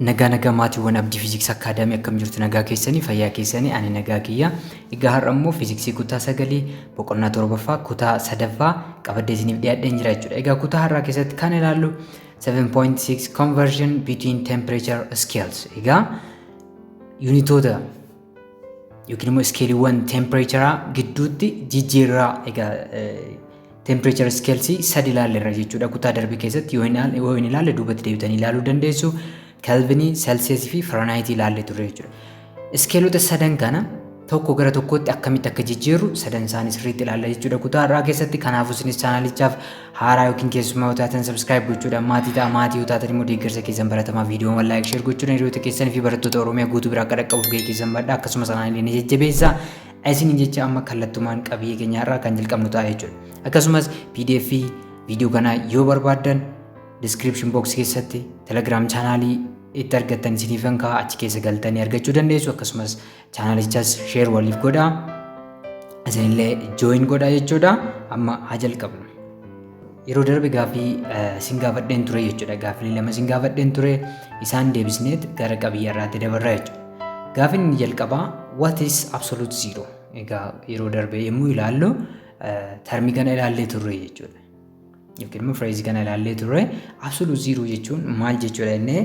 Nagaa nagaa maatiiwwan Abdii Fiiziksii Akaadaamii, akkam jirtu? Nagaa keessanii, fayyaa keessanii? Ani nagaa kiyya. Egaa har'a immoo fiiziksii kutaa sagalii boqonnaa torbaffaa kutaa sadaffaa qabadhee isiniif dhiyaadheen jira jechuudha. Egaa kutaa har'aa keessatti kan ilaallu 7.6 conversion between temperature scales. Egaa yuunitoota yookiin immoo iskeeliiwwan tempereecharaa gidduutti jijjiirraa. Egaa temperature scales sadi ilaalleerra jechuudha kutaa darbe keessatti. Yoo hin ilaalle duubatti deebitanii ilaaluu dandeessu. Kelvinii, Celsius fi Fahrenheit ilaallee turre jechuudha. Iskeelota sadan kana tokko gara tokkotti akkamitti akka jijjiirru sadan isaanii sirriitti ilaalla jechuudha kutaa har'aa keessatti. Kanaafuu isinis chaanalichaaf haaraa yookiin keessumaa yoo taatan subscribe gochuudhaan maatii ta'a. Maatii yoo taatan immoo deeggarsa keessan baratamaa viidiyoowwan like, share gochuudhaan hiriyoota keessanii fi barattoota Oromiyaa guutuu bira akka dhaqqabuuf gahee keessan badha. Akkasumas anaan ni jajjabeessa. Isiniin jecha amma kallattumaan qabiyyee keenya har'aa kan jalqabnu ta'a jechuudha. Akkasumas PDF viidiyoo kanaa yoo barbaaddan description box keessatti Telegram chaanaalii itti argattan isiniifan ka'a, achi keessa galtanii argachuu dandeessu. Akkasumas chaanaalichas share waliif godhaa, isinillee join godhaa jechuudha. Amma haa jalqabnu. Yeroo darbe gaaffii sin gaafadheen ture jechuudha. Gaaffilee lama sin gaafadheen ture, isaan deebisneet gara qabiyyee irraatti dabarra jechuudha. Gaaffiin inni jalqabaa, "What is absolute zero?" Egaa yeroo darbe yommuu ilaallu termii kana ilaallee turre jechuudha. Yookiin immoo fireezii kana ilaallee turre. Absolute zero jechuun maal jechuudha jennee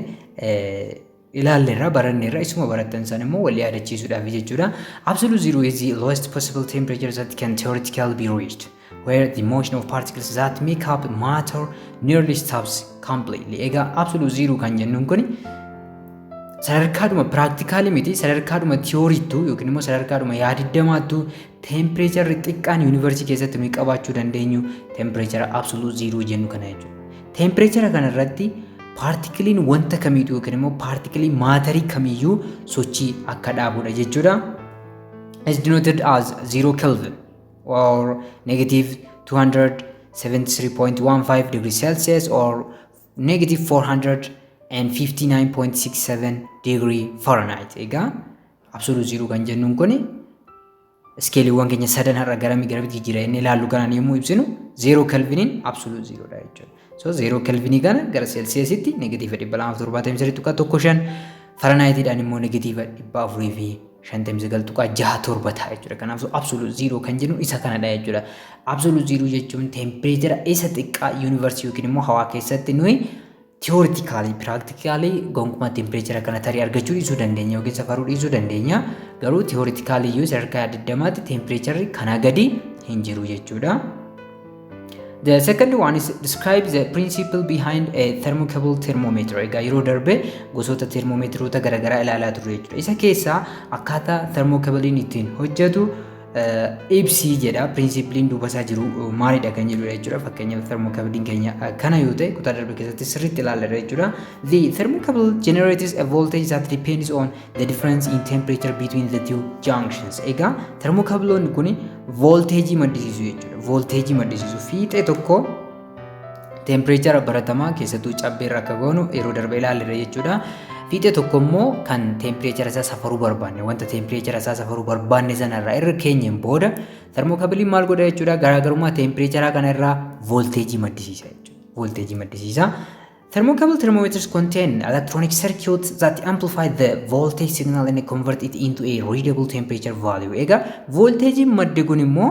ilaalleerra, baranneerra. Isuma barattan san immoo wal yaadachiisuudhaaf jechuudha. Absolute zero is the lowest possible temperature that can theoretically be reached, where the motion of particles that make up matter nearly stops completely. Egaa absolute zero kan jennuun kun sadarkaadhuma practicalii miti, sadarkaadhuma tiyooriittuu yookiin immoo sadarkaadhuma yaadiddamaattuu teempireecharri xiqqaan yuunivarsiitii keessatti nuyi qabaachuu dandeenyu teempireechara absolute zero jennu kana jechuudha. Teempireechara kana irratti paartikiliin wanta kamiitu yookiin immoo paartikilii maatarii kamiyyuu sochii akka dhaabudha jechuudha. Is denoted as 0 Kelvin or negative 273.15 degree Celsius or negative 459.67 degree Fahrenheit. Egaa absolute zero kan jennuun kun iskeeliiwwan keenya sadan har'a garamii garamitti jijjiira inni ilaallu kanaan yommuu ibsinu 0 kelviniin absolute zerodha jechuudha. So 0 kelvinii kana gara seelsiyeesitti negatiiva 273.15, Fahrenheitiidhaan immoo negatiiva 459.67 ta'a jechuudha. Kanaaf absolute zero kan jennu isa kanadha jechuudha. Absolute zero jechuun teempireechara isa xiqqaa yuunivarsiitii yookiin immoo hawaa keessatti nuyi theoretically, practically gonkumaa teempireechara kana tarii argachuu dhiisuu dandeenya yookiin safaruu dhiisuu dandeenya. Garuu theoretically iyyuu sadarkaa digdamaatti teempireecharri kanaa gadi hin jiru jechuudha. The second one is, describe the principle behind a thermocouple thermometer. Egaa yeroo darbe gosoota thermometeroota garaagaraa ilaalaa turre jechuudha. Isa keessaa akkaataa thermocoupleiin ittiin hojjetu ibsii jedha. Principleiin duuba isaa jiru maalidha kan jedhudha jechuudha. Fakkeenyaaf thermocoupleiin keenya kana yoo ta'e kutaa darbe keessatti sirriitti ilaalladha jechuudha. The thermocouple generates a voltage that depends on the difference in temperature between the two junctions. Egaa thermocoupleoonni kun volteejii maddisiisu jechuudha. Volteejii maddisiisu. Fiixee tokko teempireechara baratamaa keessattuu cabbeerra akka goonu yeroo darbe ilaalleerra jechuudha. Fiixee tokko immoo kan teempireechara isaa safaruu barbaanne, wanta teempireechara isaa safaruu barbaanne sanarraa irra keenyeen booda thermocoupleiin maal godha jechuudha? Garaagarummaa teempireecharaa kana irraa volteejii maddisiisa jechuudha. Volteejii maddisiisa. Thermocouple thermometers contain electronic circuits that amplify the voltage signal and convert it into a readable temperature value. Egaa volteejiin madde kun immoo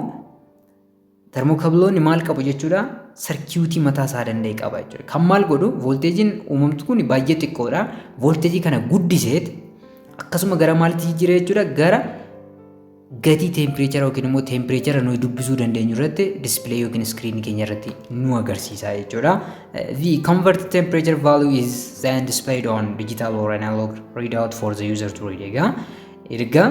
thermocoupleoonni maal qabu jechuudha? Sarkiyuutii mataa isaa danda'e qaba jechuudha. Kan maal godhu? Volteejiin uumamtu kun baay'ee xiqqoodha. Volteejii kana guddiseet akkasuma gara maalitti jijjiira jechuudha? Gara gatii teempireechara yookiin immoo teempireechara nuyi dubbisuu dandeenyu irratti display yookiin iskiriinii keenya irratti nu agarsiisa jechuudha. The converted temperature value is then displayed on digital or analog readout for the user to read. Egaa erga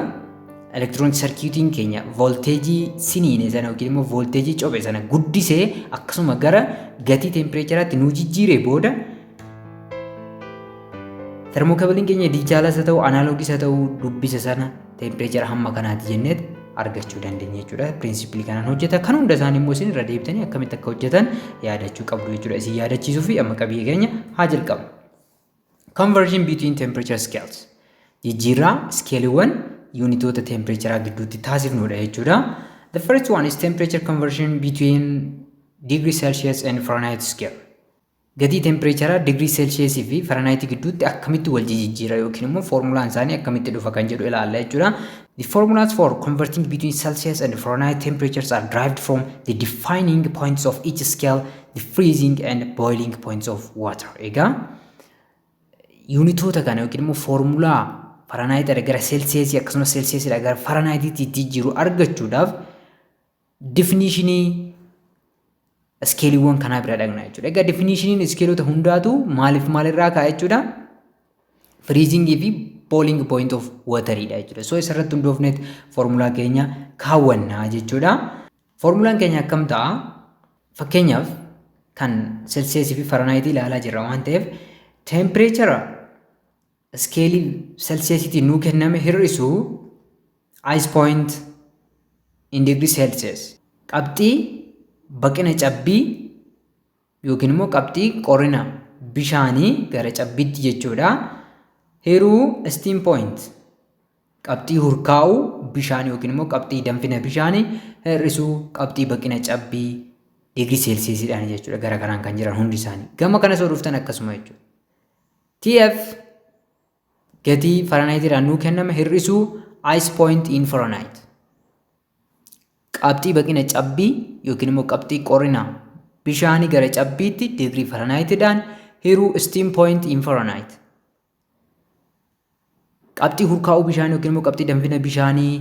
elektirooniik sarkiitiin keenya volteejii siniine sana yookiin immoo volteejii cophe sana guddisee akkasuma gara gatii teempireecharaatti nu jijjiire booda thermocoupleiin keenya dijitaalas haa ta'u, anaaloogis haa ta'u, dubbisa sana teempireechara hamma kanaati jenneet argachuu dandeenya jechuudha. Pirinsipilii kanaan hojjeta. Kan hunda isaanii immoo isin irra deebitanii akkamitti akka hojjetan yaadachuu qabdu jechuudha. Isin yaadachiisuu fi amma qabiyyee keenya haa jalqabnu. Conversion between temperature scales. Jijjiirraa iskeeliiwwan yuunitoota teempireecharaa gidduutti taasifnudha jechuudha. The first one is temperature conversion between degree Celsius and Fahrenheit scale. Gatii tempireecharaa digirii seelsheesii fi faranaayitii gidduutti akkamitti wal jijjiira yookiin immoo foormulaan isaanii akkamitti dhufa kan jedhu ilaalla jechuudha. The formulas for converting between Celsius and Fahrenheit temperatures are derived from the defining points of each scale, the freezing and boiling points of water. Egaa yuunitoota kana yookiin immoo foormulaa Fahrenheit gara Celsius akkasumas Celsius gara Fahrenheitiitti jijjiiru argachuudhaaf definitionii iskeeliiwwan kanaa bira dhaqna jechuudha. Egaa definitioniin iskeelota hundaatu maaliif maalirraa ka'a jechuudha? Freezingii fi boiling point of wateridha jechuudha. So isarratti hundoofneet foormulaa keenya kaawwannaa jechuudha. Foormulaan keenya akkam ta'a? Fakkeenyaaf, kan Celsius fi Fahrenheit ilaalaa jirra waan ta'eef, tempireechara iskeelii Celsiusiitiin nuu kenname hir'isuu ice point in degree Celsius, qabxii baqina cabbii yookiin immoo qabxii qorina bishaanii gara cabbiitti jechuudha. Hiruu steam point, qabxii hurkaa'uu bishaanii yookiin immoo qabxii danfina bishaanii, hir'isuu qabxii baqina cabbii digirii seelsiyeesiidhaan jechuudha, gara kanaan kan jiran hundi isaanii. Gama kana soo dhuftan akkasuma jechuudha. TF, gatii Fahrenheitiidhaan nuu kenname, hir'isuu ice point in Fahrenheit. Qabxii baqina cabbii yookiin immoo qabxii qorina bishaanii gara cabbiitti digirii Fahrenheitiidhaan hiruu steam point in Fahrenheit. Qabxii hurkaa'uu bishaanii yookiin immoo qabxii danfina bishaanii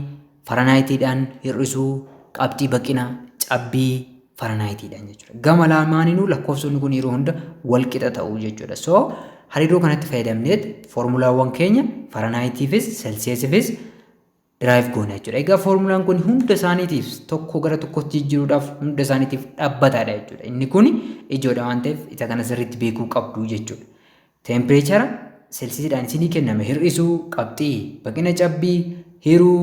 Fahrenheitiidhaan hir'isuu qabxii baqina cabbii Fahrenheitiidhaan jechuudha. Gama lamaaniinuu lakkoofsonni kun yeroo hunda wal qixa ta'u jechuudha. So hariiroo kanatti fayyadamneet foormulaawwan keenya Fahrenheitiifis Celsiusifis derive goona jechuudha. Egaa foormulaan kun hunda isaaniitiif tokko gara tokkotti jijjiiruudhaaf hunda isaaniitiif dhaabbataadha jechuudha. Inni kun ijoodha waan ta'eef isa kana sirriitti beekuu qabdu jechuudha. Teempireechara seelsiisiidhaan isinii kenname hir'isuu qabxii baqina cabbii hiruu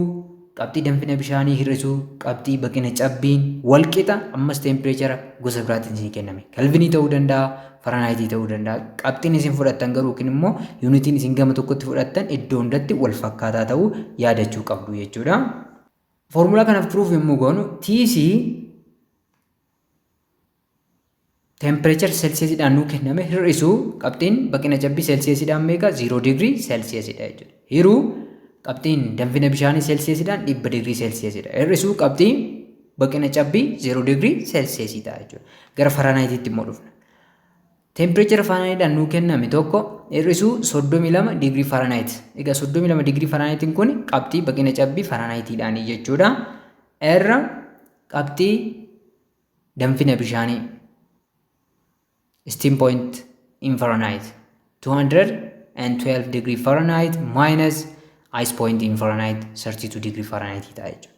qabxii danfina bishaanii hir'isuu qabxii baqina cabbiin wal qixa ammas teempireechara gosa biraatiin isinii kenname. Kelvinii ta'uu danda'a, Fahrenheitii ta'uu danda'a. Qabxiin isin fudhattan garuu yookiin immoo yuunitiin isin gama tokkotti fudhattan iddoo hundatti wal fakkaataa ta'uu yaadachuu qabdu jechuudha. Foormulaa kanaaf proof yommuu goonu, TC, temperature seelsiyeesiidhaan nuu kenname, hir'isuu qabxiin baqina cabbii seelsiyeesiidhaan meeqa? 0 digirii seelsiyeesiidha jechuudha. Hiruu qabxiin danfina bishaanii seelsiyeesiidhaan 100 digirii seelsiyeesiidha. Hir'isuu qabxiin baqina cabbii 0 digirii seelsiyeesii ta'a jechuudha. Gara Fahrenheitiitti immoo dhufna. Temperature Fahrenheitiidhaan nuu kenname tokko hir'isuu 32 digirii Fahrenheit. Egaa 32 digirii Fahrenheitiin kun qabxii baqina cabbii Fahrenheitiidhaanii jechuudha. Irra qabxii danfina bishaanii, steam point in Fahrenheit, 212 degree Fahrenheit minus ice point in Fahrenheit, 32 degree Fahrenheit ta'a jechuudha.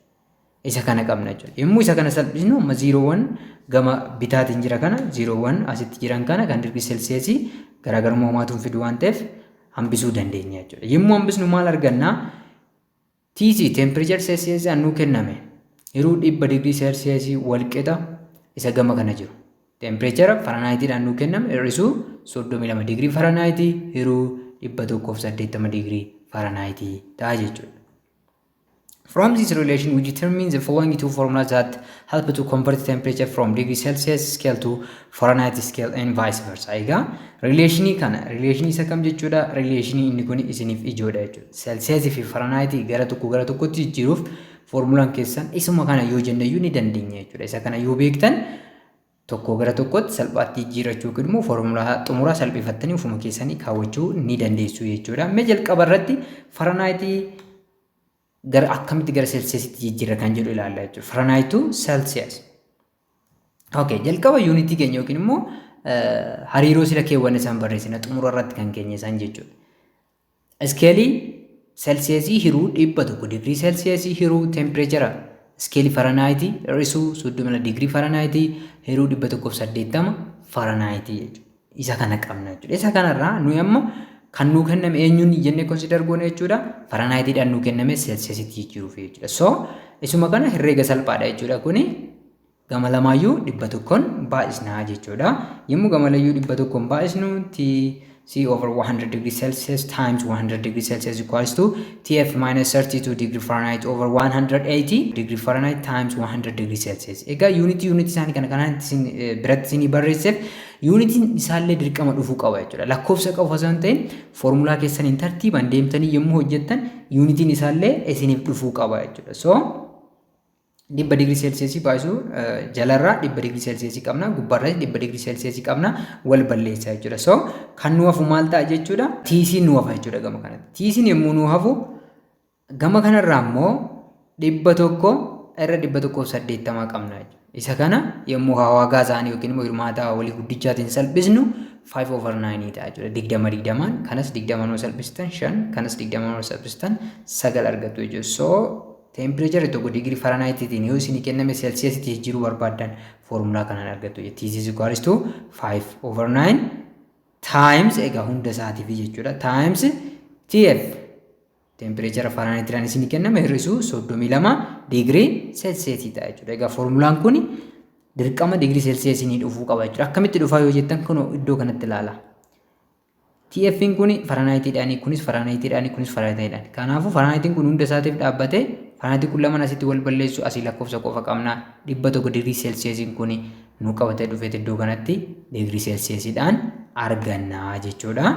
Isa kana qabna jechuudha. Yommuu isa kana salphisnu, amma zeroowwan gama bitaatiin jira kana, zeroowwan asitti jiran kana kan digirii seelsiyeesii garaagarummaa homaatuun fidu waan ta'eef hambisuu dandeenya jechuudha. Yommuu hambisnu maal argannaa? TC, temperature seelsiyeesii nuu kenname, hiruu 100 digirii seelsiyeesii wal qixa isa gama kana jiru. Tempireechara Fahrenheitiidhaan nuu kenname hir'isuu 32 digirii Fahrenheitii hiruu 180 digirii Fahrenheitii ta'a jechuudha. From this relation, we determine the following two formulas that help to convert temperature from degree Celsius scale to Fahrenheit scale and vice versa. Egaa relationii kana, relationii isa kam jechuudha? Relationii inni kun isiniif ijoodha jechuudha. Celsius fi Fahrenheit gara tokko gara tokkotti jijjiiruuf foormulaan keessan isuma kana yoo jenneyyuu ni dandeenya jechuudha. Isa kana yoo beektan tokko gara tokkotti salphaatti jijjiirachuu yookiin immoo foormulaa xumuraa salphifattanii ofuma keessanii kaawwachuu ni dandeessu jechuudha. Mee jalqaba irratti Fahrenheit gara akkamitti gara Celsiusitti jijjiirra kan jedhu ilaalla jechuudha. Fahrenheit to Celsius. Okay, jalqaba yuunitii keenya yookiin immoo hariiroo sila keewwanne isaan barreessina, xumura irratti kan keenya isaan jechuudha. Iskeelii Celsiusii hiruu 100 digirii Celsiusii hiruu tempireechara iskeelii Fahrenheitii hir'isuu 30 digirii Fahrenheitii hiruu 180 Fahrenheitii jechuudha. Isa kana qabna jechuudha. Isa kanarraa nuyi amma kan nuu kenname eenyuun jennee consider goone jechuudha? Fahrenheitiidhaan nuu kenname Celsiusitti jijjiiruuf jechuudha. So isuma kana herreega salphaadha jechuudha kuni. Gama lamaayyuu 100n baay'isnaa jechuudha. Yommuu gama layyuu 100n baay'isnu, T C over 100 degree Celsius times 100 degree Celsius equals to TF minus 32 degree Fahrenheit over 180 degree Fahrenheit times 100 degree Celsius. Egaa yuunitii isaanii kana kanaan isin biratti isinii barreesseef, Yuunitiin isaallee dirqama dhufuu qaba jechuudha. Lakkoofsa qofa osoo hin ta'in foormulaa keessaniin tartiibaan deemtanii yommuu hojjettan yuunitiin isaallee isiniif dhufuu qaba jechuudha. So 100 digirii seelsiyeesii baay'isuu, jalarraa 100 digirii seelsiyeesii qabna, gubbaarraa 100 digirii seelsiyeesii qabna, wal balleessa jechuudha. So kan nu hafu maal ta'a jechuudha? TC nu hafa jechuudha gama kanatti. TC yommuu nu hafu, gama kanarraa immoo 100 irra 180 qabna jechuudha. Isa kana yommuu hawaagaa isaanii yookiin immoo hirmaata walii guddichaatiin salphisnu 5 over 9 ta'a jechuudha. 20 20n, kanas 20 yoo salphistan 5, kanas 20 yoo salphistan 9 argattu jechuudha. So teempireecharri tokko digirii Fahrenheitiitiin yoo isinii kenname, Seelsiyeesitti jijjiiruu barbaaddan foormulaa kanaan argattu jechuudha. TC is equals to 5 over 9 times, egaa hunda isaatiif jechuudha, times TF, teempireechara Fahrenheitiidhaan isinii kenname, hir'isuu 32 digirii Seelsiyeesii ta'a jechuudha. Egaa foormulaan kun dirqama digirii Seelsiyeesii dhufuu qaba jechuudha. Akkamitti dhufaa yoo jettan, kun iddoo kanatti ilaala. TF'n kun Fahrenheitiidhaani, kunis Fahrenheitiidhaani, kunis Fahrenheitiidhaani. Kanaafuu Fahrenheitiin kun hunda isaatiif dhaabbate, Fahrenheitiin kun lamaan asitti wal balleessu, asii lakkoofsa qofa qabna. 100 digirii Seelsiyeesiin kun nu qabatee dhufeet iddoo kanatti digirii Seelsiyeesiidhaan arganna jechuudha.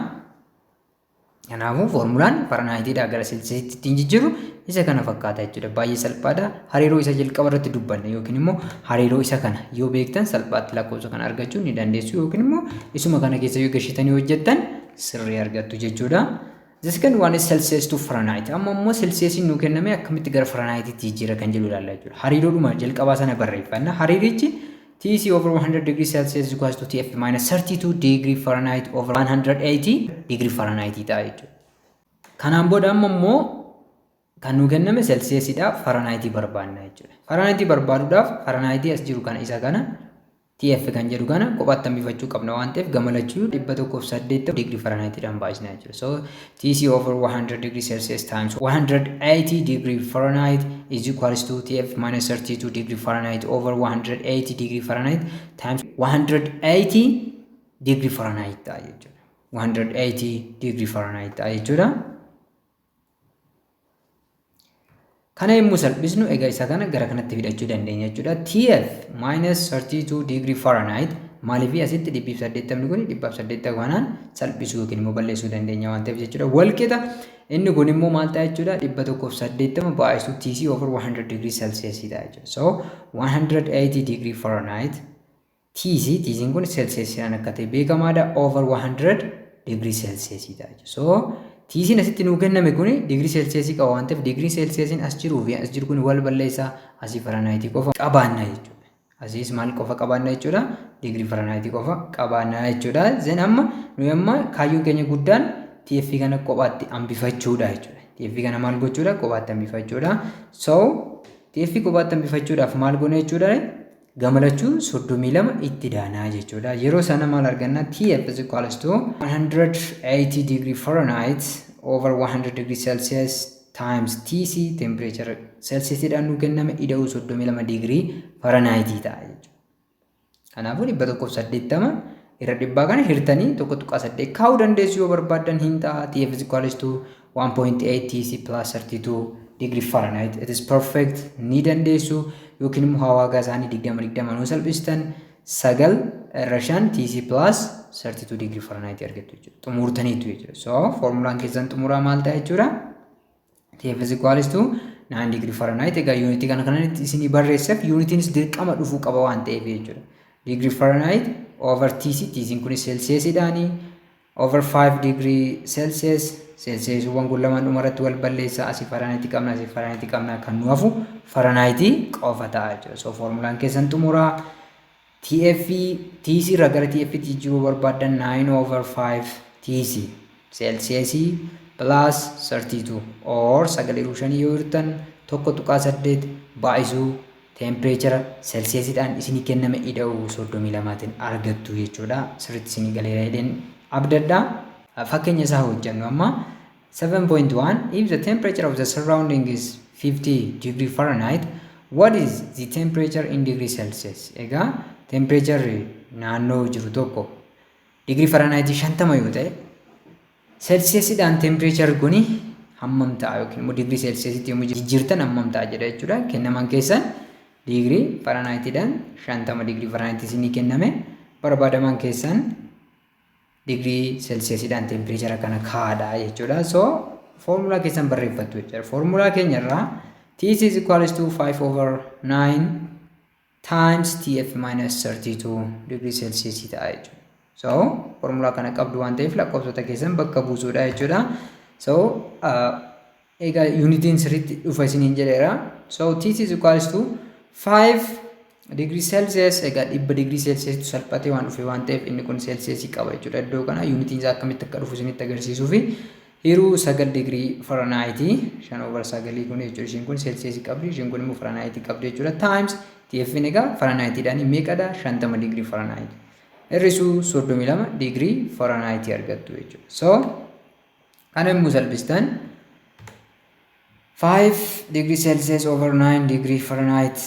Kanaafuu foormulaan Fahrenheitiidhaa gara Seelsiyeesitti ittiin jijjiirru isa kana fakkaata jechuudha. Baay'ee salphaadha. Hariiroo isa jalqaba irratti dubbanne yookiin immoo hariiroo isa kana yoo beektan salphaatti lakkoofsa kana argachuu ni dandeessu, yookiin immoo isuma kana keessa yoo gashitanii hojjettan sirrii argattu jechuudha. The second one is Celsius to Fahrenheit. Amma immoo Celsiusiin nuu kenname akkamitti gara Fahrenheititti jijjiira kan jedhu ilaalla jechuudha. Hariiroodhuma jalqabaa sana barreeffanna. Hariirichi TC over 100 degree Celsius equals to TF minus 32 degree Fahrenheit over 180 degree Fahrenheit ta'a jechuudha. Kanaan booda amma immoo kan nuu kenname Celsiusidha, Fahrenheit barbaanna jechuudha. Fahrenheit barbaaduudhaaf Fahrenheit as jiru kana, isa kana, TF kan jedhu kana kophaatti hambifachuu qabna waan ta'eef gama lachuu 180 degree Fahrenheitiidhaan baay'isna jechuudha. So TC over 100 degree Celsius times 180 degree Fahrenheit is equals to TF minus 32 degree Fahrenheit over 180 degree Fahrenheit times 180 degree Fahrenheit ta'a jechuudha. 180 degree Fahrenheit ta'a jechuudha. Kana yommuu salphisnu, egaa isa kana gara kanatti fidachuu dandeenya jechuudha. TF minus 32 degree Fahrenheit, maaliif asitti 180 kun 180 kanaan salphisuu yookiin immoo balleessuu dandeenya waan ta'eef jechuudha. Walqixa inni kun immoo maal ta'a jechuudha? 180 baay'isu TC over 100 degree Celsius ta'a jechuudha. So 180 degree Fahrenheit TC, TC'n kun Celsiusiidhaan akka ta'e beekamaadha, over 100 degree Celsius ta'a jechuudha. So TC'n asitti nuu kenname kun digirii Seelsiyeesii qaba waan ta'eef digirii Seelsiyeesiin as jiruu fi as jiru kun wal balleessaa, asii Fahrenheitii qofa qabaanna jechuudha. Asiis maal qofa qabaanna jechuudha? Digirii Fahrenheitii qofa qabaanna jechuudha. Then amma nuyi amma kaayyoon keenya guddaan TF kana kophaatti hambifachuudha jechuudha. TF kana maal gochuudha? Kophaatti hambifachuudha. So TF kophaatti hambifachuudhaaf maal goona jechuudha? Gama lachuu 32 itti daanaa jechuudha. Yeroo sana maal arganna? TF is equals to 180 degree Fahrenheit over 100 degree Celsius times TC, temperature Celsiusidhaan nu kenname, ida'uu 32 degree Fahrenheit ta'a jechuudha. Kanaafuu 180 irra dhibbaa kana hirtanii 1.8 kaa'uu dandeessu yoo barbaaddan, hin ta'a. TF is equals to 1.8 TC plus 32 degree Fahrenheit. It is perfect, ni dandeessu, yookiin immoo hawaagaa isaanii 20 20 yoo salphistan 9 irra 5 TC plus 32 degree Fahrenheit argattu jechuudha. Xumurtaniitu jechuudha. So formulaan keessan xumuraa maal ta'a jechuudha? TF is equals to 9 degree Fahrenheit. Egaa yuunitii kana kanatti isinii barreesseef yuunitiinis dirqama dhufuu qaba waan ta'eef jechuudha. Degree Fahrenheit over TC, TC'n kunis Celsiusidhaani, over 5 degree Celsius. Celsiusiiwwan kun lamaan dhumarratti wal balleessa, asii Fahrenheit qabna, asii Fahrenheit qabna, kan nu hafu Fahrenheit qofa ta'a jechuudha. So formulaan keessan xumuraa TF TC irraa gara TF tti jijjiiruu barbaaddan 9 over 5 TC Celsius plus 32 or 9 5 yoo hirtan 1.8 baay'isuu teempireechara Celsiusidhaan isinii kenname ida'uu 32tiin argattu jechuudha. Sirriitti isinii galeera jedheen abdadha. Fakkeenya isaa hojjennu amma. 7.1. If the temperature of the surrounding is 50 degree Fahrenheit, what is the temperature in degree Celsius? Egaa temperature naannoo jiru tokko degree Fahrenheit 50 yoo ta'e, Celsiusidhaan temperature kuni hammam ta'a yookiin immoo degree Celsiusitti yommuu jijjiirtan hammam ta'a jedha jechuudha. Kennaman keessan degree Fahrenheitiidhaan 50 degree Fahrenheit isinii kenname. Barbaadaman keessan digirii seelsiyeesiidhaan temperature kana kaa'adha jechuudha. So foormulaa keessan barreeffattu jechuudha. Foormulaa keenya irraa TC is equals to 5 over 9 times TF minus 32 degree Celsius ta'a jechuudha. So foormulaa kana qabdu waan ta'eef lakkoofsota keessan bakka buusuudha jechuudha. So egaa yuunitiin sirriitti dhufa isiniin jedheera. So TC is equals to 5 degree Celsius. Egaa 100 degree Celsius salphatee waan dhufe waan ta'eef inni kun Celsius qaba jechuudha. Iddoo kana yuunitiin isaa akkamitti akka dhufu isinitti agarsiisuu fi hiruu 9 degree Fahrenheit, 5 over 9 kun jechuudha. Ishiin kun Celsius qabdi, ishiin kun immoo Fahrenheit qabdi jechuudha. Times TF egaa Fahrenheitidhaan meeqadha? 50 degree Fahrenheit. Hir'isuu 32 degree Fahrenheit argattu jechuudha. So kana yommuu salphistan, 5 degree Celsius over 9 degree Fahrenheit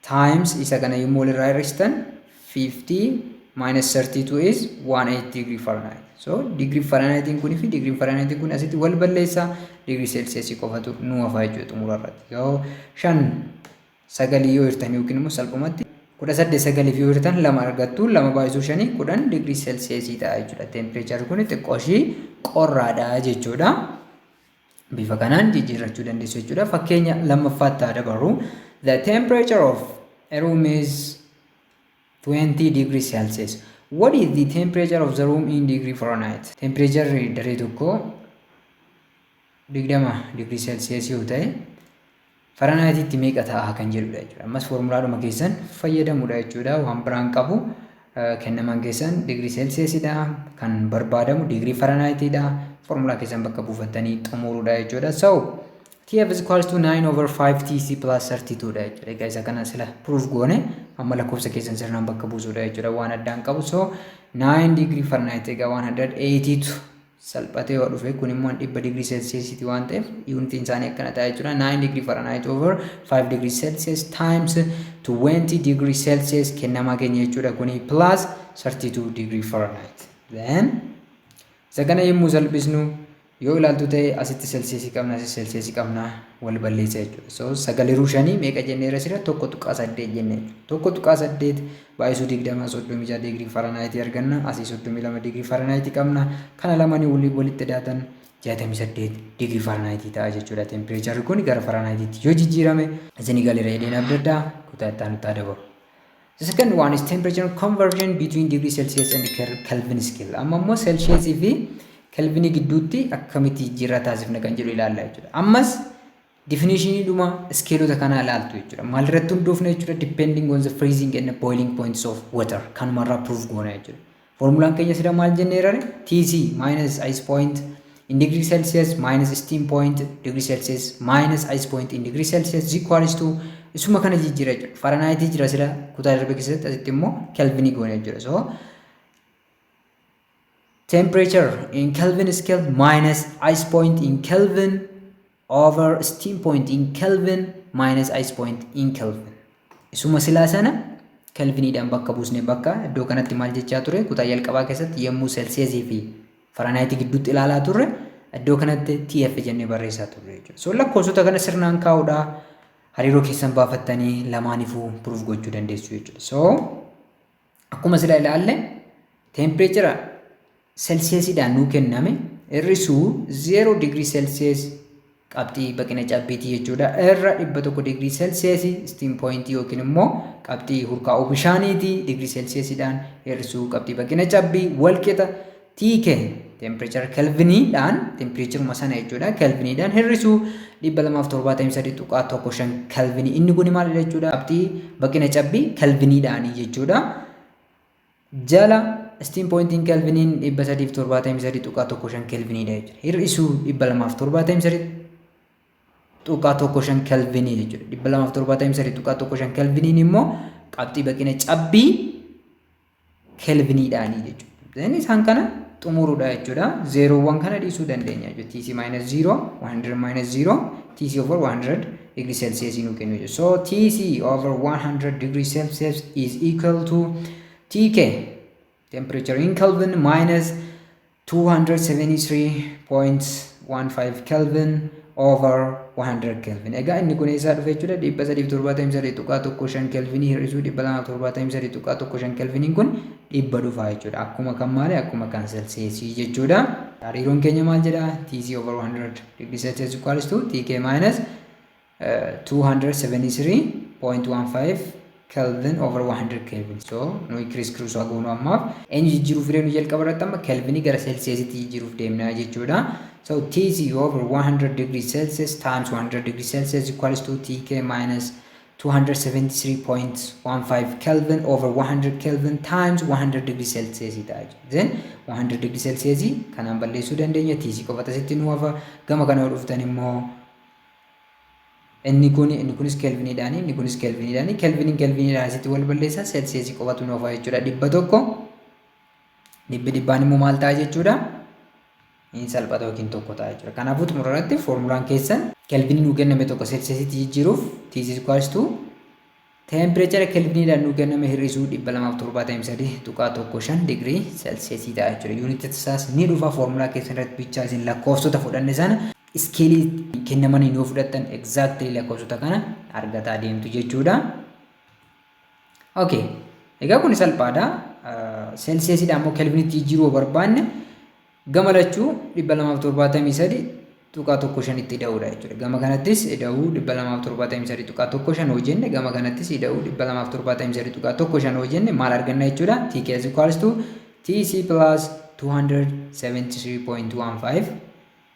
times isa kana yommuu walirraa hir'istan, 50 minus 32 is 18 degree Fahrenheit. So degree Fahrenheitiin kunii fi degree Fahrenheitiin kun asitti wal balleessa, degree Celsius qofatu nu hafa jechuudha xumura irratti. So shan sagalii yoo hirtan yookiin immoo salphumatti 18 sagaliif yoo hirtan lama argattu. Lama baay'isuu shanii 10 digirii Celsius ta'a jechuudha. Temperature kun xiqqoo ishii qorraadha jechuudha. Bifa kanaan jijjiirrachuu dandeessu jechuudha. Fakkeenya lammaffaatti haa dabarru. The temperature of a room is 20 degree Celsius. What is the temperature of the room in degree Fahrenheit? Temperature daree tokko 20 degree Celsius yoo ta'e, Fahrenheititti meeqa ta'a kan jedhudha jechuudha. Ammas foormulaadhuma keessan fayyadamuudha jechuudha. Waan biraan qabu, kennaman keessan digirii Celsiusidha. Kan barbaadamu digirii Fahrenheitidha. Foormulaa keessan bakka buufattanii xumuruudha jechuudha. So TF is equals to 9 over 5 TC plus 32 dha jechuudha. Egaa isa kana sila proof goone, amma lakkoofsa keessan sirnaan bakka buusuudha jechuudha. Waan addaan qabu. So 9 degree Fahrenheit egaa 182 salphatee yoo dhufe, kun immoo 100 degree Celsiusiiti waan ta'eef yuunitiin isaanii akkana ta'a jechuudha. 9 degree Fahrenheit over 5 degree Celsius times 20 degree Celsius kennamaa keenya jechuudha kuni, plus 32 degree Fahrenheit. Then isa kana yommuu salphisnu, yoo ilaaltu ta'e, asitti Celsiusii qabna, asitti Celsiusii qabna, wal balleessa jechuudha. So sagaliruu shanii meeqa jenneera sira? 1.8 jennee. 1.8 baay'isuu 20, 36 digirii Fahrenheit arganna. Asii 32 digirii Fahrenheit qabna. Kana lamanii walitti daatan 68 digirii Fahrenheit ta'a jechuudha. Temperaturri kun gara Fahrenheititti yoo jijjiirame. Isinii galeera jedheen abdaddaa, kutaa itti aanutti adabaru. The second one is temperature conversion between degree Celsius and Kelvin scale. Amma immoo Celsius fi Kelvinii gidduutti akkamitti jijjiirraa taasifna kan jedhu ilaalla jechuudha. Ammas definitionii dhuma iskeelota kanaa ilaaltu jechuudha. Maalirratti hundoofna jechuudha? Depending on the freezing and the boiling points of water. Kanumarraa proof goona jechuudha. Formulaan keenya sida maal jenneerare? TC minus ice point in degree Celsius minus steam point degree Celsius minus ice point in degree Celsius is equals to isuma kana jijjiira jechuudha. Fahrenheit jira sila kutaa darbe keessatti, asitti immoo Kelvinii goone jechuudha. So temperature in Kelvin scale minus ice point in Kelvin over steam point in Kelvin minus ice point in Kelvin. Isuma silaa sana Kelviniidhaan bakka buusne. Bakka iddoo kanatti maal jechaa ture? Kutaa jalqabaa keessatti yommuu Celsiusii fi Fahrenheit gidduutti ilaalaa turre, iddoo kanatti TF jennee barreessaa turre jechuudha. So lakkoofsota kana sirnaan kaa'uudha, hariiroo keessan baafattanii lamaanifuu proof gochuu dandeessu jechuudha. So akkuma sila ilaalle, temperature Celsiusiidhaan nuu kenname hir'isuu 0 digirii Celsius qabxii baqina cabbiitii jechuudha. Irra 100 digirii Celsius steam point yookiin immoo qabxii hurkaa'uu bishaaniiti digirii Celsiusiidhaan hir'isuu qabxii baqina cabbii walqixa TK temperature kelviniidhaan, temperaturuma sana jechuudha, kelviniidhaan hir'isuu 273.15 kelvinii. Inni kun maalidha jechuudha? Qabxii baqina cabbii kelviniidhaanii jechuudha. Jala steam pointiin kelviniin 373.15 kelviniidha jechuudha. Hir'isuu 273.15 kelvinii jechuudha. 273.15 kelviniin immoo qabxii baqina cabbii kelviniidhaanii jechuudha. Then isaan kana xumuruudha jechuudha. Zeeroowwan kana dhiisuu dandeenya jechuudha. TC minus 0, 100 minus 0, TC over 100 degree Celsius nu kennu jechuudha. So TC over 100 degree Celsius is equal to TK temperature in Kelvin minus 273.15 Kelvin over 100 Kelvin. Egaa inni kun eessaa dhufe jechuudha? 373.15 Kelvinii hir'isuu 273.15 Kelviniin kun 100 dhufa jechuudha. Akkuma kan maali? Akkuma kan Celsiusii jechuudha. Hariiroon keenya maal jedha? TC over 100 degree Celsius equals to TK minus 273.15 Kelvin over 100 Kelvin. So nuyi criss cross goonu ammaaf eenyu jijjiiruuf deemnu? Jalqaba irratti amma Kelvinii gara Celsiusitti jijjiiruuf deemna jechuudha. So TC over 100 degree Celsius times 100 degree Celsius equals to TK minus 273.15 Kelvin over 100 Kelvin times 100 degree Celsius ta'a jechuudha. Then 100 degree Celsius kanaan balleessuu dandeenya. TC qofa asitti nu hafa. Gama kana yoo dhuftan immoo inni kunis kelviniidhaani, inni kunis kelviniidhaani, kelviniin kelviniidhaan asitti wal balleessa, Celsiusii qofatu nu hafa jechuudha. 100 dhibbi dhibbaan immoo maal ta'a jechuudha? Inni salphata yookiin tokko ta'a jechuudha. Kanaafuu xumura irratti foormulaan keessan kelvinii nuu kenname tokko Celsiusitti jijjiiruuf TC is equals to temperature kelviniidhaan nuu kenname hir'isuu 273.15 digirii Celsiusii ta'a jechuudha. Yuunitii isaas ni dhufa foormulaa keessan irratti bichaa isin lakkoofsota fudhanne sana iskeelii kennamanii yoo fudhattan exactly lakkoofsota kana argataa deemtu jechuudha. Okay. Egaa kun salphaadha. Celsiusiidhaan immoo kelvinitti jijjiiruu barbaanne gama lachuu 273.15tti ida'uudha jechuudha. Gama kanattis ida'uu 273.15 hoo jenne, gama kanattis ida'uu 273.15 hoo jenne maal arganna jechuudha? TK is equals to TC plus 273.15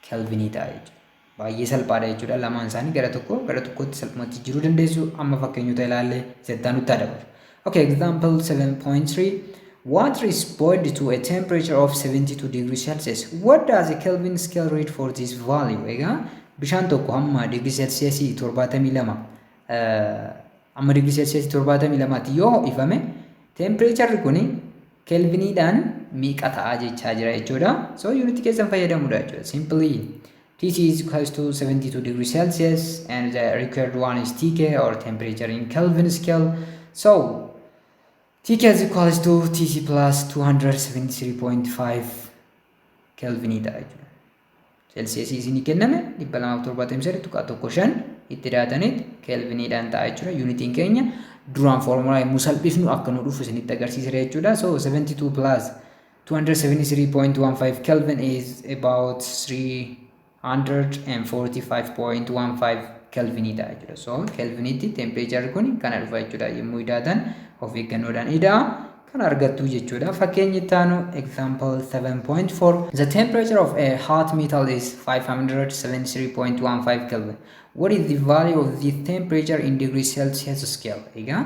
kelvinii ta'a jechuudha. Baay'ee salphaadha jechuudha. Lamaan isaanii gara tokko gara tokkotti salphumatti jijjiiruu dandeessu. Amma fakkeenyota ilaallee isatti nutti adabalu. Okay, example 7.3. Water is boiled to a temperature of 72 degrees Celsius. What does a Kelvin scale read for this value? Egaa bishaan tokko hamma digirii Celsiusii 72, hamma digirii Celsiusii 72tti yoo ho'ifame tempereecharri kuni kelviniidhaan meeqa ta'a jechaa jira jechuudha. So unit keessan fayyadamuudha jechuudha. Simply TC is equals to 72 degrees Celsius and the required one is TK or temperature in Kelvin scale. So TK is equals to TC plus 273.5 Kelvin ta'a jechuudha. Celsius isinii kenname 273.15 itti daataniit kelviniidhaan ta'a jechuudha. Yuunitiin keenya duraan foormulaa yommuu salphifnu akka nu dhufu isinitti agarsiisera jechuudha. So 72 plus 273.15 Kelvin is about 345.15 Kelvinii ta'a jechuudha. So Kelvinitti temperature kun kana dhufa jechuudha. Yommuu idaatan of eeggannoodhaan ida'a kan argattu jechuudha. Fakkeenyi itti aanu, example 7.4. The temperature of a hot metal is 573.15 Kelvin. What is the value of the temperature in degree Celsius scale? Egaa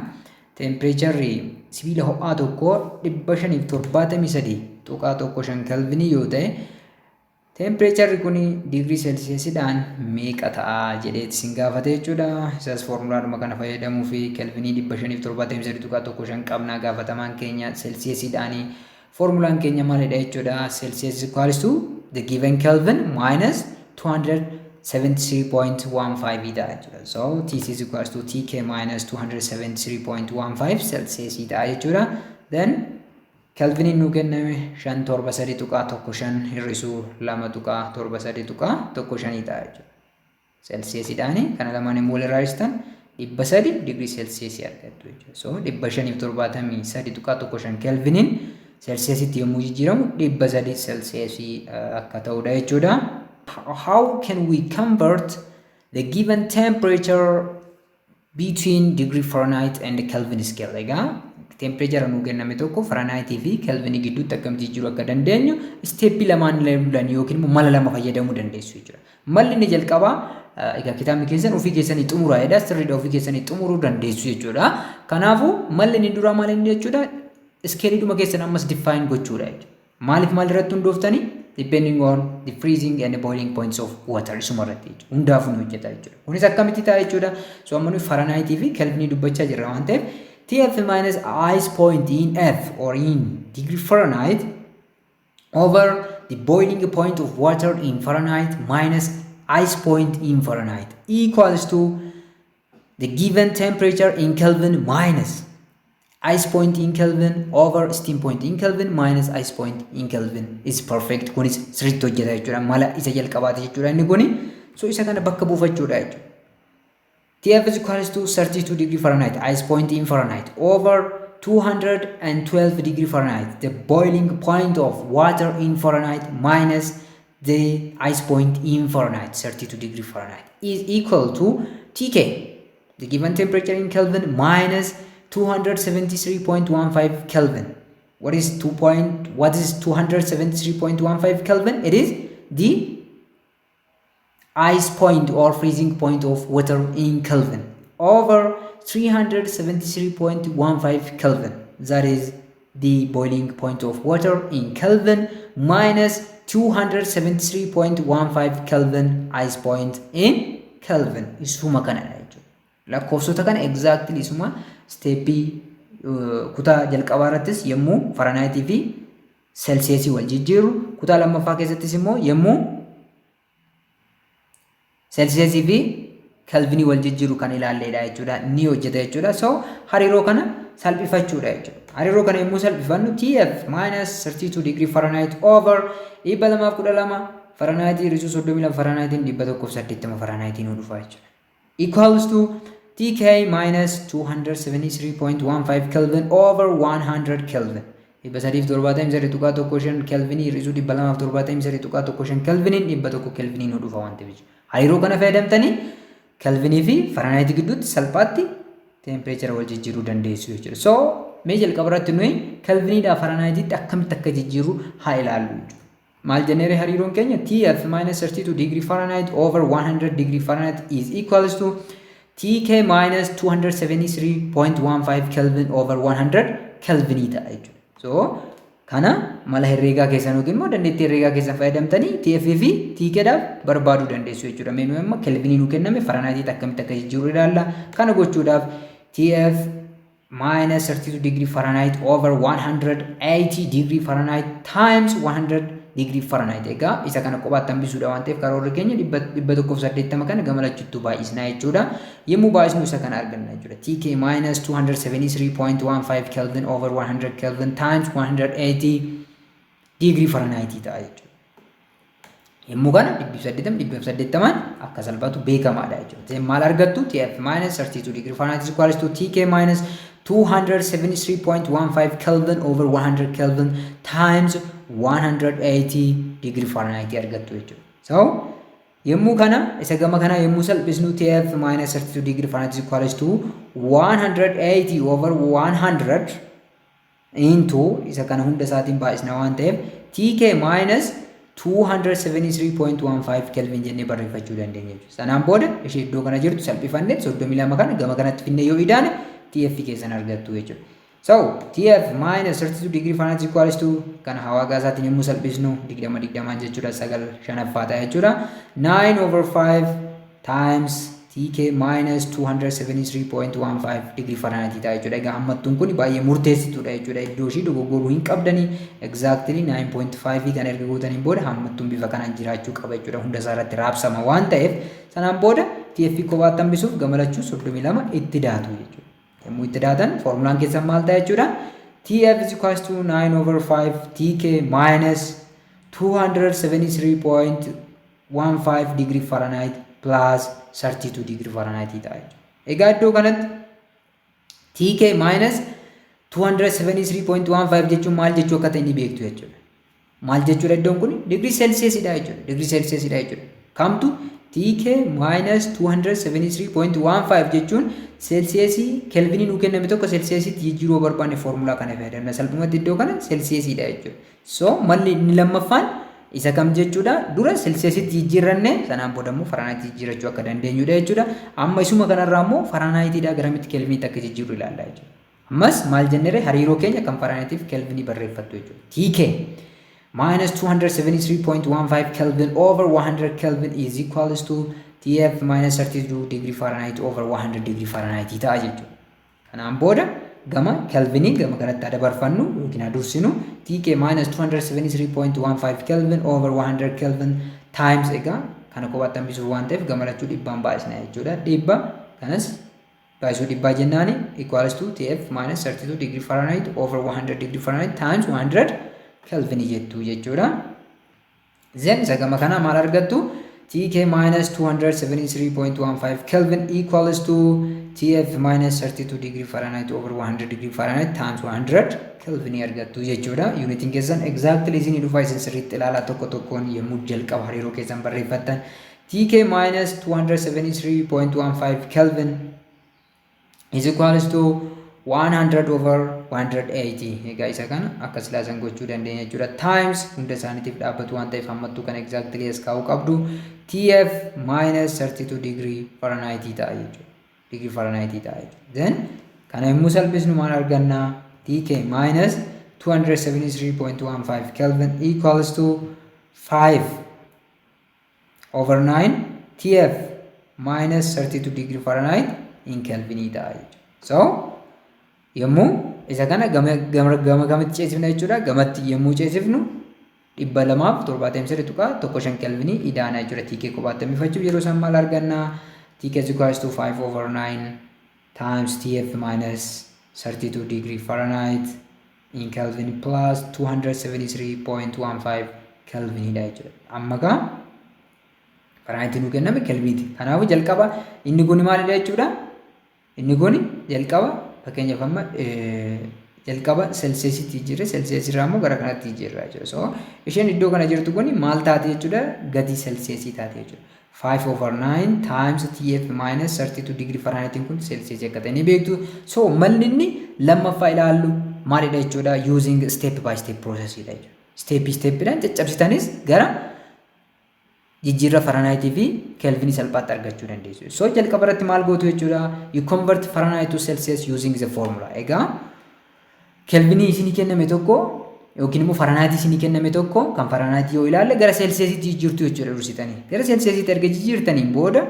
tempereecharri sibiila ho'aa tokko 573.15 Kelvinii yoo ta'e, tempereecharri kun digirii Celsiusidhaan meeqa ta'a jedheeti isin gaafate jechuudha. Isas foormulaadhuma kana fayyadamuu fi kelvinii 573.15 qabnaa, gaafatamaan keenya Celsiusidhaanii. Foormulaan keenya maalidha jechuudha? Celsius equals to the given Kelvin minus 273.15 ta'a jechuudha. So TC is equals to TK minus 273.15 Celsius ta'a jechuudha. Then Kelviniin nuu kenname 573.15 hir'isuu 2.73.15 ta'a jechuudha. Celsiusidhaani kana lamaan immoo walirraa hir'istan 300 digirii Celsiusii argattu jechuudha. So 573.15 Kelviniin Celsiusitti yommuu jijjiiramu 300 Celsiusii akka ta'udha jechuudha. How can we convert the given temperature between degree Fahrenheit and Kelvin scale? Egaa temperature nuu kenname tokko Fahrenheit fi Kelvin gidduutti akkamitti jijjiiruu akka dandeenyu isteeppii lamaan ilaaluudhaan yookiin immoo mala lama fayyadamuu dandeessu jechuudha. Malli inni jalqabaa, egaa kitaabni keessan ofii keessanii xumuraa jedha, sirriidha, ofii keessanii xumuruu dandeessu jechuudha. Kanaafuu malli inni duraa maal inni jechuudha? Iskeeliidhuma keessan ammas define gochuudha jechuudha. Maaliif, maal irratti hundooftanii? Depending on the freezing and the boiling points of water isuma irratti jechuudha. Hundaafuu ni hojjeta jechuudha. Kunis akkamitti ta'a jechuudha? So amma nuyi Fahrenheit fi Kelvinii dubbachaa jirra waan ta'eef, TF minus ice point in F or in degree Fahrenheit over the boiling point of water in Fahrenheit minus ice point in Fahrenheit equals to the given temperature in Kelvin minus ice point in Kelvin over steam point in Kelvin minus ice point in Kelvin is perfect. Kunis sirriitti hojjeta jechuudha. Mala isa jalqabaati jechuudha inni kuni. So isa kana bakka buufachuudha jechuudha. TF is equals to 32 degree Fahrenheit, ice point in Fahrenheit, over 212 degree Fahrenheit, the boiling point of water in Fahrenheit, minus the ice point in Fahrenheit, 32 degree Fahrenheit, is equal to TK, the given temperature in Kelvin, minus 273.15 Kelvin. What is 2 point, what is 273.15 Kelvin? It is the ice point or freezing point of water in Kelvin, over 373.15 Kelvin. That is the boiling point of water in Kelvin, minus 273.15 Kelvin, ice point in Kelvin. Isuma kanadha jechuudha. Lakkoofsota kana exactly isuma stepii kutaa jalqabaa irrattis yommuu Fahrenheitii fi Celsiusii wal jijjiirru, kutaa lammaffaa keessattis immoo yommuu Celsiusii fi Kelvinii wal jijjiiru kan ilaalleedha jechuudha. Ni hojjeta jechuudha. So hariiroo kana salphifachuudha jechuudha. Hariiroo kana yommuu salphifannu, TF minus 32 degree Fahrenheit over 212 Fahrenheit hir'isuu 32 Fahrenheitiin 180 Fahrenheitiin nu dhufa jechuudha. Equals to TK minus 273.15 Kelvin over 100 Kelvin. 373.15 Kelvinii hir'isuu 273.15 Kelviniin 100 Kelvinii nu dhufa waan ta'eef. Hariiroo kana fayyadamtanii Kelvinii fi Fahrenheit gidduutti salphaatti temperature wal jijjiiruu dandeessu jechuudha. So mee jalqaba irratti nuyi Kelviniidhaa Fahrenheititti akkamitti akka jijjiirru haa ilaallu jechuudha. Maal jenneere? Hariiroon keenya TF minus 32 degree Fahrenheit over 100 degree Fahrenheit is equals to TK minus 273.15 Kelvin over 100 Kelvinii ta'a jechuudha. So kana mala herreegaa keessan yookiin immoo dandeettii herreegaa keessan fayyadamtanii TF fi TK dhaaf barbaaduu dandeessu jechuudha. Mee nuyi amma Kelvinii nu kenname Fahrenheititti akkamitti akka jijjiirru ilaalla. Kana gochuudhaaf TF minus 32 degree Fahrenheit over 180 degree Fahrenheit times 100 degree Fahrenheit. Egaa isa kana kophaatti hambisuudha waan ta'eef, karoorri keenya 180 kana gama lachuttuu baay'isnaa jechuudha. Yommuu baay'isnu isa kana arganna jechuudha. TK minus 273.15 Kelvin over 100 Kelvin times 180 degree Fahrenheit ta'a jechuudha. Yommuu kana 180 180n akka salphatu beekamaadha jechuudha. Maal argattu? TF minus 32 degree Fahrenheit is equals to TK minus 273.15 Kelvin over 100 Kelvin times 180 degree Fahrenheit argattu jechuudha. So yommuu kana isa gama kana yommuu salphisnu, TF minus 32 degree Fahrenheit is equals to 180 over 100 into, isa kana hunda isaatiin baay'isna waan ta'eef, TK minus 273.15 Kelvin jennee barreeffachuu dandeenya jechuudha. Sanaan booda ishee iddoo kana jirtu salphifannee 32 kana gama kanatti finnee yoo idaane TF keessan argattu jechuudha. So TF minus 32 degree Fahrenheit equals to, kana hawaa gaasaatiin yommuu salphisnu 20 20n jechuudha, sagal shanaffaa ta'a jechuudha. 9 over 5 times TK minus 273.15 degree Fahrenheit ta'a jechuudha. Egaa hammattuun kun baay'ee murteessituudha jechuudha. Iddoo ishii dogoggoruu hin qabdanii. Exactly 9.5 kan erga gootaniin booda hammattuun bifa kanaan jiraachuu qaba jechuudha. Hunda isaa irratti raabsama waan ta'eef, sanaan booda TF kophaatti hambisuuf gama lachuu 32 itti daatu jechuudha. Yommuu itti daatan foormulaan keessan maal ta'a jechuudha? TF is equals to 9 over 5 TK minus 273.15 degree Fahrenheit plus 32 degree Fahrenheit ta'a jechuudha. Egaa iddoo kanatti TK minus 273.15 jechuun maal jechuu akka ta'e ni beektu jechuudha. Maal jechuudha iddoon kun? Digirii Seelsiyeesidha jechuudha. Digirii Seelsiyeesidha jechuudha. Kamtu? TK minus 273.15 jechuun Seelsiyeesii Kelvinii nuu kenname tokko Seelsiyeesitti jijjiiruu barbaanne foormulaa kana fayyadamna. Salphumatti iddoo kana Seelsiyeesiidha jechuudha. So malli inni lammaffaan isa kam jechuudha? Dura Seelsiyeesitti jijjiirranne, sanaan booda immoo Fahrenheitii jijjiirrachuu akka dandeenyudha jechuudha. Amma isuma kanarraa immoo Fahrenheitiidhaa garamitti Kelviniitti akka jijjiirru ilaalla jechuudha. Ammas maal jennere? Hariiroo keenya kan Fahrenheitiif Kelvinii barreeffattu jechuudha. TK minus 273.15 Kelvin over 100 Kelvin is equals to TF minus 32 degree Fahrenheit over 100 degree Fahrenheit ta'a jechuudha. Kanaan booda gama Kelvinii gama kanatti dabarfannu yookiin adursinu, TK minus 273.15 Kelvin over 100 Kelvin times, egaa kana kophaatti hambisuuf waan ta'eef gama lachuu dhibbaan baay'isna jechuudha. Dhibba kanas baay'isuu dhibbaa jennaani equals to TF minus 32 degree Fahrenheit over 100 degree Fahrenheit times 100 Kelvin jettu jechuudha. Then isa gama kana maal argattu? TK minus 273.15 Kelvin equals to TF minus 32 degree Fahrenheit over 100 degree Fahrenheit times 100 Kelvin argattu jechuudha. Unitiin keessan exactly isinii dhufa. Isin sirriitti ilaalaa tokko tokkoon yommuu jalqaba hariiroo keessan barreeffattan. TK minus 273.15 Kelvin is equals to 100 over 180. Egaa isa kana akka silaasan gochuu dandeenya jechuudha. Times hunda isaaniitiif dhaabbatu waan ta'eef hammattuu kana exactly as kaa'uu qabdu. TF minus 32 degree Fahrenheit ta'a jechuudha. Degree Fahrenheit ta'a jechuudha. Then kana yommuu salphisnu maal arganna? TK minus 273.15 Kelvin equals to 5 over 9 TF minus 32 degree Fahrenheit in Kelvin ta'a jechuudha. So yommuu isa kana gama gama gamatti ceesifna jechuudha. Gamatti yommuu ceesifnu 273.15 kelvinii idaana jechuudha. TK kophaatti hambifachuuf yeroo isaan maal arganna? TK is equals to 5 over 9 times TF minus 32 degree Fahrenheit in Kelvin plus 273.15 Kelvinidha jechuudha. Amma gaa Fahrenheit nuu kenname Kelviniiti. Kanaafuu jalqaba inni kun maalidha jechuudha? Inni kun jalqaba, fakkeenyaaf, amma jalqaba Celsiusitti jijjiirre, Celsius irraa immoo gara kanatti jijjiirra jechuudha. So isheen iddoo kana jirtu kun maal taate jechuudha? Gatii Celsiusii taate jechuudha. 5 over 9 times TF minus 32 degree Fahrenheit kun Celsius akka ta'e ni beektu. So malli inni lammaffaa ilaallu maalidha jechuudha? Using step by step process dha jechuudha. Step stepidhaan caccabsitanis gara jijjiirra Fahrenheit fi Kelvinii salphaatti argachuu dandeessu. So jalqaba irratti maal gootu jechuudha? You convert Fahrenheit to Celsius using the formula. Egaa Kelvinii isinii kenname tokko yookiin immoo Fahrenheit isinii kenname tokko kan Fahrenheit yoo ilaalle gara Celsiusitti jijjiirtu jechuudha dursitanii. Gara Celsiusitti erga jijjiirtaniin booda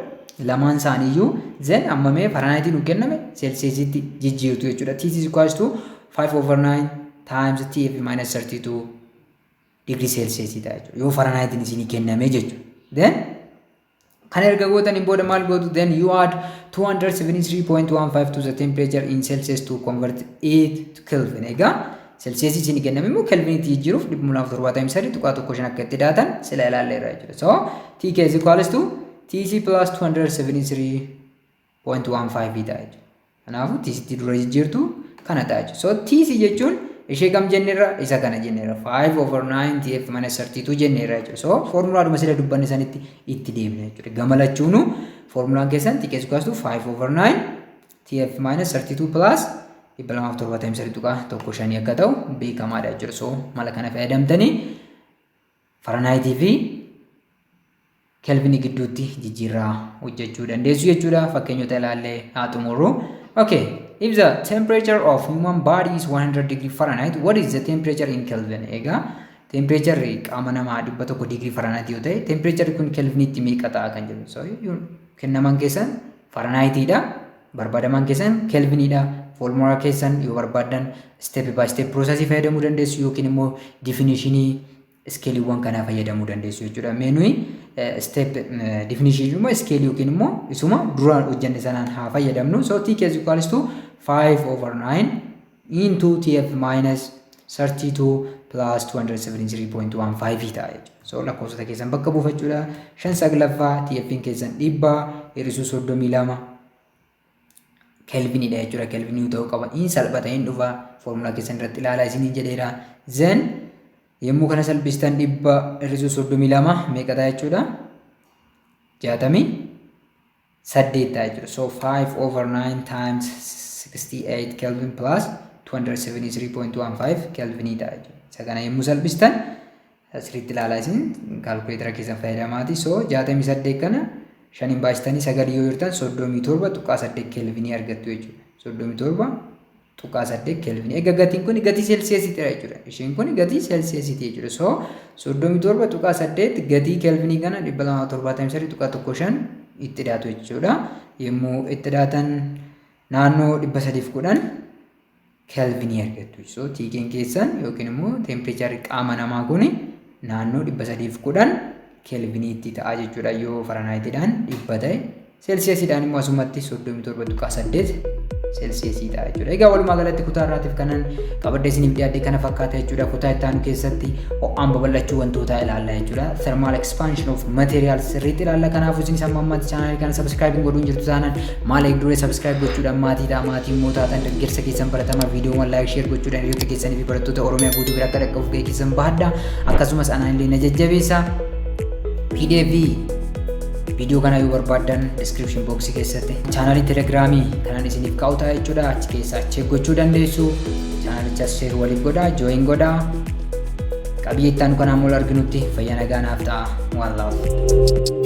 lamaan isaaniiyyuu then ammamee Fahrenheit nu kenname Celsiusitti jijjiirtu jechuudha. T is equals to 5 over 9 times TF minus 32 degree Celsius ta'a jechuudha. Yoo Fahrenheit isinii kenname jechuudha. Then kana erga gootaniin booda maal gootu? Then you add 273.15 to the temperature in Celsius to convert it to Kelvin. Egaa Celsius isinii kenname immoo Kelvinitti jijjiiruuf 273.15 akka itti daatan sila ilaalleerra jechuudha. So TK is equals to TC plus 273.15 ta'a jechuudha. Kanaafuu TC dura jijjiirtu kana ta'a jechuudha. So TC jechuun ishee kam jenneerra? Isa kana jenneerra, 5 over 9 TF minus 32 jenneerra jechuudha. So foormulaadhuma sila dubbanne sanitti itti deemna jechuudha. Gama lachuunu foormulaan keessan TK is equals to 5 over 9 TF minus 32 plus 273.15 akka ta'u beekamaadha jechuudha. So mala kana fayyadamtanii Fahrenheitii fi Kelvinii gidduutti jijjiirraa hojjechuu dandeessu jechuudha. Fakkeenyota ilaallee haa xumurru. Okay, if the temperature of human body is 100 degree Fahrenheit, what is the temperature in Kelvin? Egaa temperature qaama namaa 100 degree Fahrenheit yoo ta'e, temperature kun Kelvinitti meeqa ta'a kan jedhu. So kennaman keessan Fahrenheitiidha. Barbaadaman keessan Kelviniidha. Foormulaa keessan yoo barbaaddan step by step processii fayyadamuu dandeessu yookiin immoo definitionii scaleiiwwan kanaa fayyadamuu dandeessu jechuudha. Mee nuyi step definitionii immoo scaleii yookiin immoo isuma duraan hojjenne sanaan haa fayyadamnu. So TK is equals to 5 over 9 into TF minus 32 plus 273.15 ta'a jechuudha. So lakkoofsota keessan bakka buufachuudha. Shan saglaffaa TF'n keessan 100 hir'isuu 32 kelviniidha jechuudha. Kelvinii ta'uu qaba. Inni salphata, hin dhufa, foormulaa keessan irratti ilaalaa isiniin jedheera. Then yommuu kana salphistan 100 hir'isuu 32 meeqa ta'a jechuudha? 68 ta'a jechuudha. So 5 over 9 times 68 Kelvin plus 273.15 Kelvinii ta'a jechuudha. Isa kana yommuu salphistan sirriitti ilaalaa, isin kaalkuleetara keessan fayyadamaati. So 68 kana shaniin baasitanii sagalii yoo jirtan 37.8 Kelvinii argattu jechuudha. 37.8 Kelvinii. Egaa gatiin kun gatii Celsiusiitidha jechuudha. Isheen kun gatii Celsiusiiti jechuudha. So 37.8 gatii Kelvinii kana 273.15 itti dhiyaatu jechuudha. Yommuu itti dhiyaatan naannoo 310 Kelvinii argattu. So TK'n keessan yookiin immoo temperatureri qaama namaa kun naannoo 310 Kelviniitti ta'a jechuudha yoo Fahrenheitiidhaan 100 ta'e. Celsiusiidhaan immoo asumatti 37.8 Celsiusii ta'a jechuudha. Egaa walumaa galatti kutaa irraatiif kanan qabadde isiniif dhiyaadde kana fakkaata jechuudha. Kutaa itti aanu keessatti ho'aan babal'achuu wantootaa ilaalla jechuudha. Thermal expansion of materials sirriitti ilaalla. Kanaafuu isin amma ammaatti chaanaalii kana subscribe hin godhuun jirtu taanaan maal eegduree? Subscribe gochuudhaan maatii ta'a. Maatii immoo taatan deeggarsa keessan baratamaa viidiyoowwan like, share gochuudhaan hiriyoota keessanii fi barattoota Oromiyaa guutuu bira akka dhaqqabuuf gahee keessan bahadha. Akkasumas anaan illee na jajjabeessa. PDF viidiyoo kana yoo barbaaddan description box keessatti chaanaalii Telegramii kanan isiniif kaa'u ta'a jechuudha. Achi keessaa check gochuu dandeessu. Chaanaalichas share waliif godhaa, join godhaa. Qabiyyee itti aanu kanaan wal arginutti fayyaa nagaa naaf ta'a. One love.